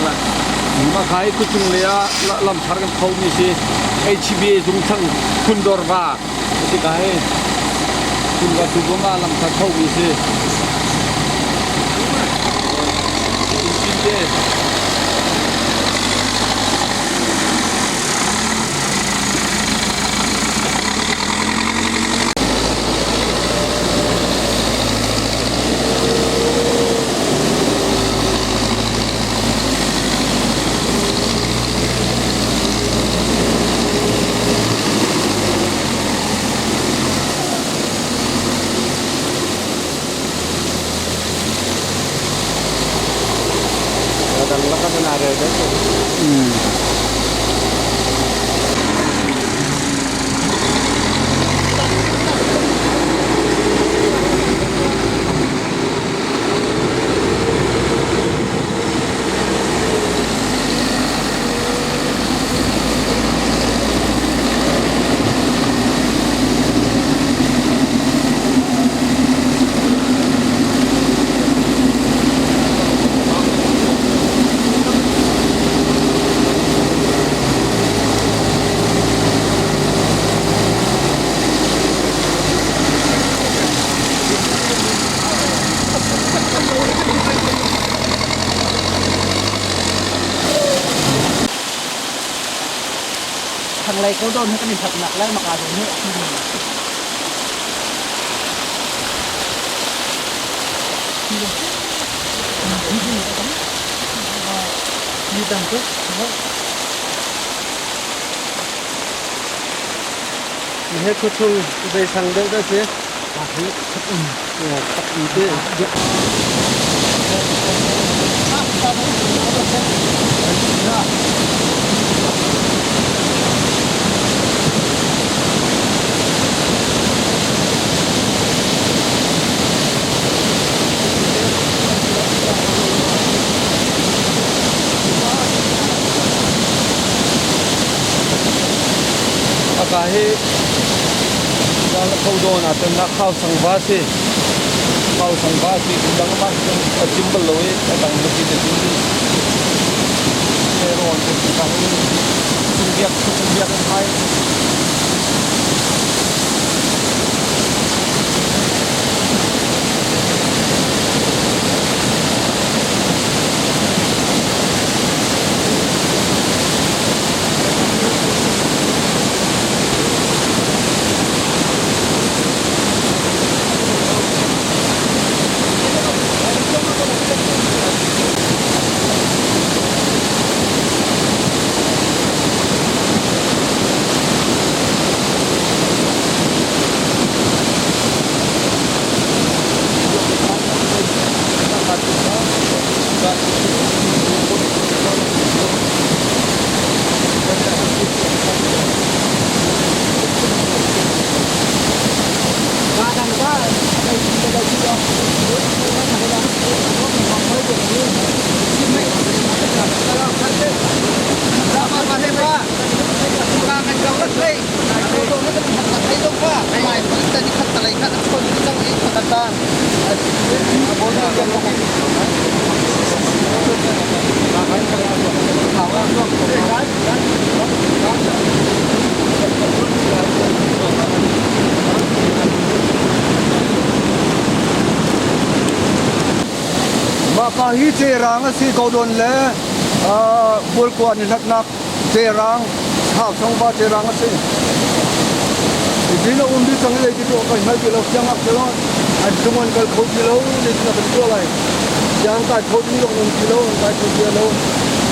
La mah kha hi khuachung lei ah lamthar kan tho mi si. HBA zung thlang Phundawr va si ka hi. Phun va tu ma lamthar tho mi si. Te. Dang laka na rel deuh. Thanglei ko dawn hi kan i hlatnak lai maka zawn hi. Ni tam tuk. He khuachung zei sang deuh dah si? Tak um te. Aka hi Kho dawn ah cun khau sang va si. Khau sang va si dang ma a cim bal lo i a dang bikin a cim dih. Rawn te si kang in biak biak in hai. Mahka hi Cerang a si ko dawn le Bualkua ni hlatnak Cerang Hau Sangva Cerang a si. Hi na um dih cang i zei ti tuah kai hngal ti lo siang ak lo an chung an kal kho ti lo zeitin kan tuah lai siang kai kho ding zong um ti lo an kai kho ti lo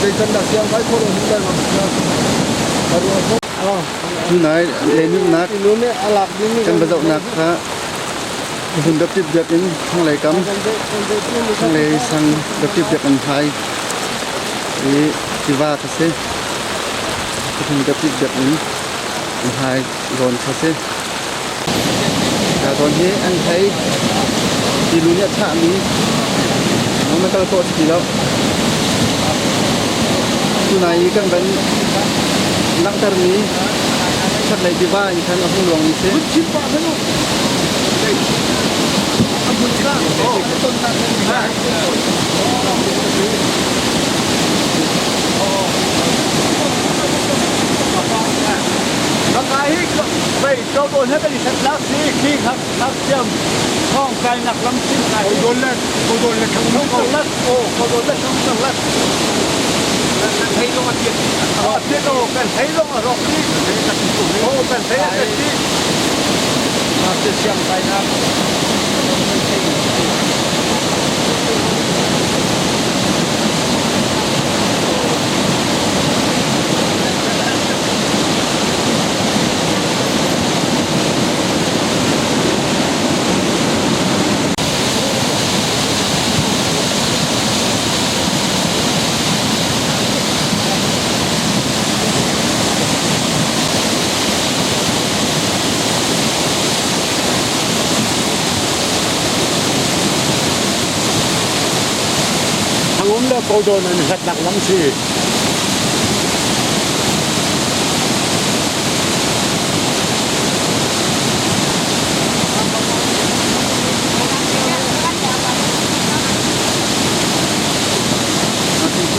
zei can dah siang kai kho lo hin kai ngam Tunai lenunnak kan va zohnak kha hun daptip biakinn thlanglei kam thlanglei sang daptip biakinn hai i tiva kha si hun daptip biakinn hai zawn kha si Ka zawn hi an thei tilu nih a chahmi na kal khawh ti lo. Tunai i kan van langhtermi chaklei tiva in khan a hung luangmi si. Ko he kan i hlat si khi khak khak siam thong kai nak lam sim kai. Ko don le ko don le khang ko lat o ko don le khang sang lat. Kan thei zong a tiat. A tiat o kan thei zong a rok ti. O kan thei a ti. Ma se siam kai nak. Thangum le Kawdawn an hlatnak lam si.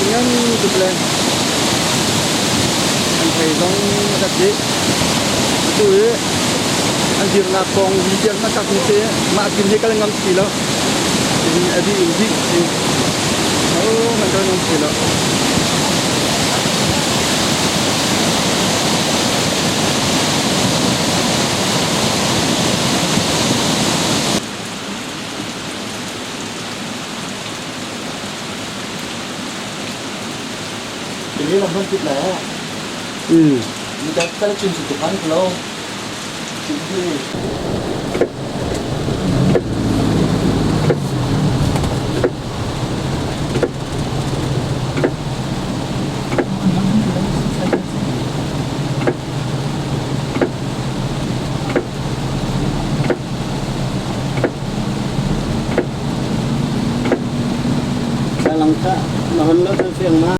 Ngan tuk le an thei zong a dih. Atu hi an dirnak kong vi tiang hmasa tu si mah kin hi kal ngam ti lo. A dih in dih si. Oh, man kal ngam ti lo. Ini lam hman tit lai. Mi ta kal chin su tu phan lo. Chin hi. Lang ka mahon lo sa siang ma.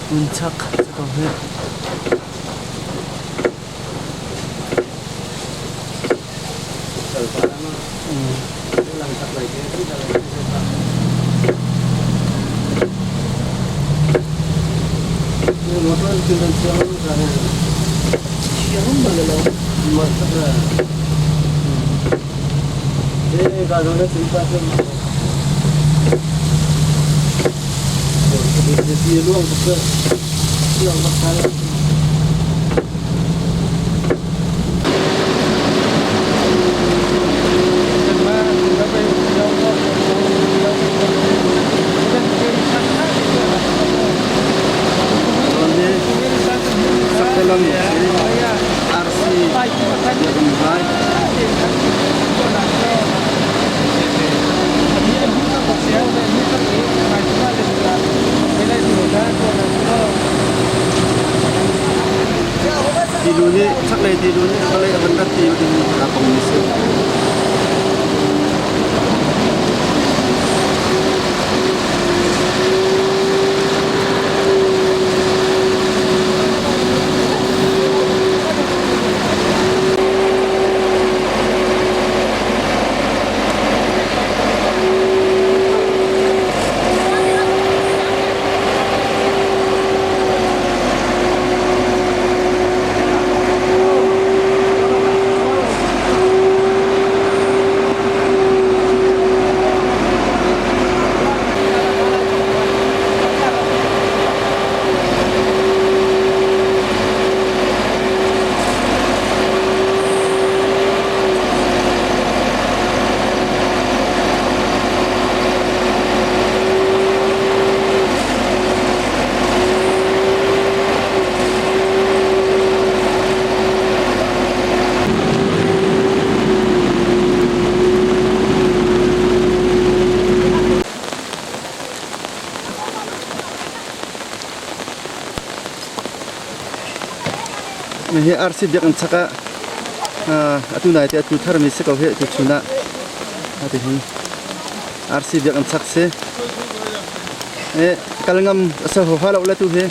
Puncak ko hi. Saktalam RC Biakinn Tilu nih chaklei tilu nih vawlei a van rat ti ding aa pongmi si. Hihi RC biakinn chak ah atu nai te atu tharmi si ko hi tu chun ah ati hin RC biakinn chak si. E kal ngam sa ho ha lo le tu hi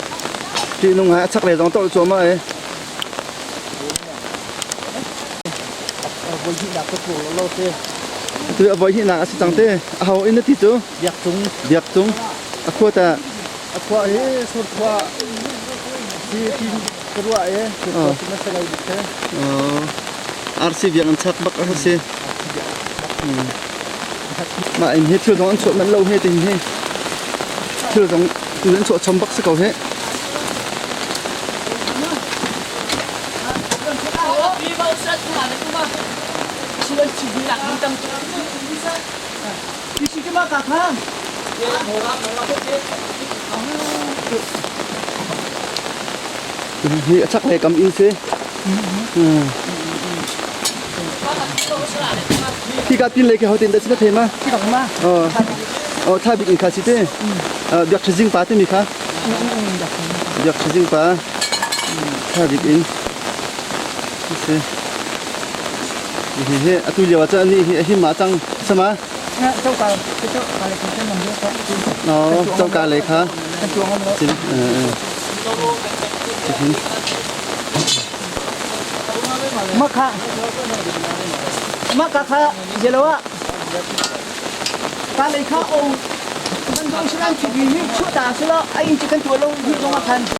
ti nung hai a chak le zong to cuahmah e. Tu a voi hihnak a si cang te. A ho in na ti cu? Biak Cung. Biak Cung. A khua ta. A khua hi Surkhua si tin ka ruah e. Surkhua si na sa lo dik te. RC biak an chak bak a si. Mah in hi thil zong an chuah manh lo he tin hi. Thil zong tu an chuah chom bak si ko he. Hi a chaklei kam inn si. Hi ka pin lei khi hotin dah si na thei ma? Oh, tha bik in kha si te. Biak Thazing pa timi kha. Biak Thazing pa. Tha bik in. Si. Hi hi atu lio ah cun ani hi a him ma cang sama. Coka lei kha. Maka kha jeloa ka lei kha ong kan dong siran chu bi hi chu ta silo ai in chi kan tu lo hi zong a khan.